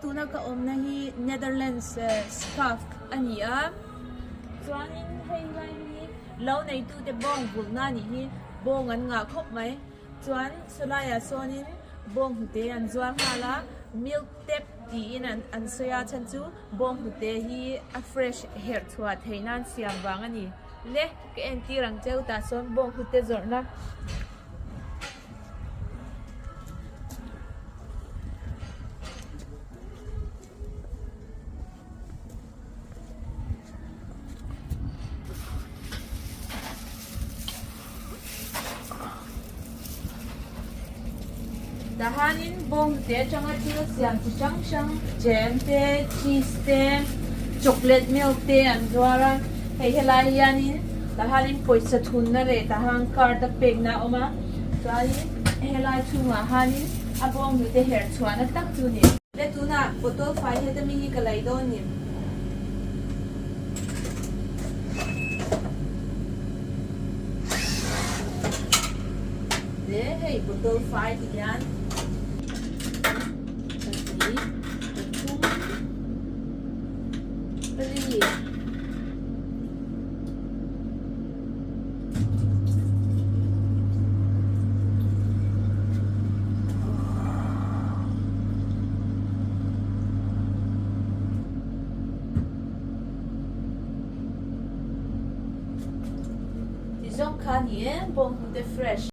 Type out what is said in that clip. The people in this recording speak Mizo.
tuna ka awmna hi Netherlands scarf a ni a chuanin hei lai hi lo neitute bawng vulhna a nih hi bawng an ngah khawp mai chuan sawlaiah sawnin bawng hnute an zuar nghal a milk tap tiin an an sawi a chhan chu bawng hnute hi a fresh herh chhuah theih nan siam vang a ni le ka entir ang cheu tah sawn bawng hnute zawrhna. Tahanin bawnghnute atanga thil siam chi hrang hrang jam te cheese te chocolate milk te an zuar a hei helai hianin tahanin pawisa thunna leh tahan card a pekna a awm a chuanin helai chhungah hanin a bawnghnute herh chhuahna tak chu a ni. Le tunah bottle fai heta mi hi ka lei dawn ni. Le hei bottle fai ti hian pahnih pathum pali Ti zawng kha ni e bawnghnute fresh.